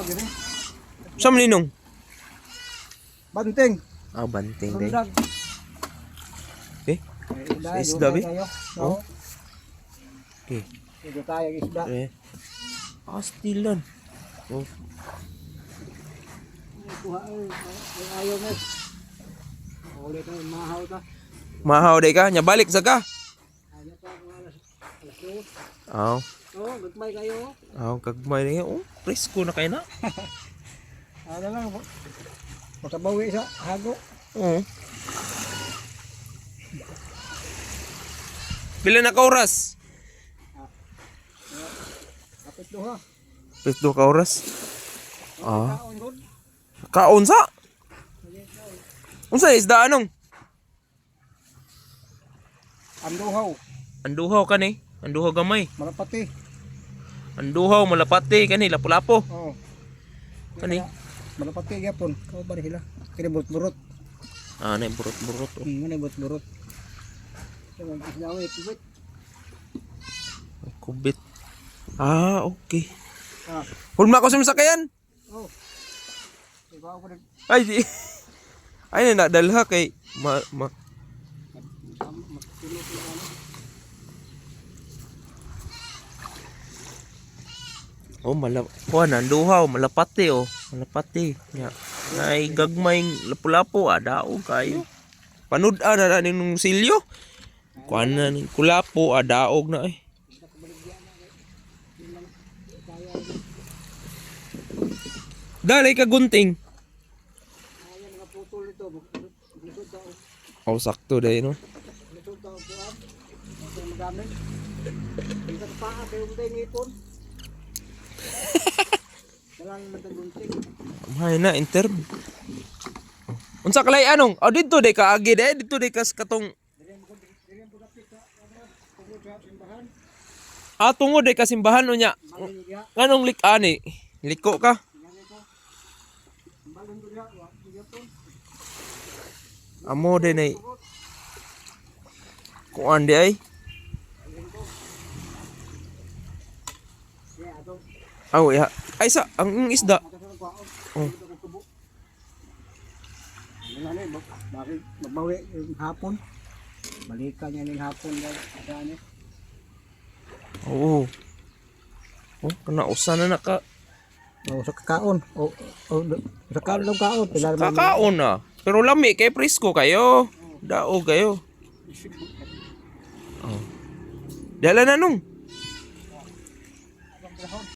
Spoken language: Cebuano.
Pag Sa maninong? Banting. Ah, banting day. Rundag. Eh, Ay, isda, isda, be? kayo. Oh. Oh. Okay. Ito tayo isda. Eh. Astilan. Oh, Kuha ay, ay, ayaw mo. Ulit na mahaw ta. Mahaw day ka, nya balik sa ka. Ayaw pa mga alas 2. Aw, Oh, gagmay kayo. aw kagmay na. Oh, presko na kay na. Ano lang, makabawi sa hago. Oo. Pila na ka oras? Kapit duha. Pito ka oras. Ah, Kaon gud. Kaon sa? Unsa isda anong? Anduhaw, Anduhaw kani, anduhaw gamay. Malapati. Anduhaw malapati kani lapu-lapo. Oh, Kani. Malapati gyapon. Kao ba sila? Kini burot-burot. Ah, na burot-burot. Oh. Ngene burot-burot. Kaya isda we, kubit. May kubit. Ah, okay. Ah, Hulma ko sa sakayan. oh. Iba ko nag Ay, di. Ay, na nadalha kay ma, ma matulog ko ano. Oh, mala kuan anduhaw, malapati oh. Malapati. Nya. Nay gagmay lapu-lapu ah, daog kayo. Panud-an na na nung silyo. Kuan na ning kulapo ah, daog na eh. Dalay ka gunting. Ayan mga putol nito, lisod ta. Oh, sakto day no. Lisod ta og kuan. Ito magamit. Dito sa paa kay unday ngipon. Dalang matagunting. May na inter. Unsa kalay anong? Oh, didto day ka agi day, didto day kas katong Ah, tungod day ka simbahan unya. Nganong lik-ani? Liko ka? Amo din ay. Kuan di ay. Aw, ya. Ay sa ang isda. Oh. Ano na ni, bakit magbawi yung hapon? Balikan niya ng hapon dahil ano. Oo. Oh, kana usa na naka O sa kakaon. O sa kaon lang kaon. Pila naman. kakaon na. Pero lami kay presko kayo. Daog kayo. Oh. Dala na nung.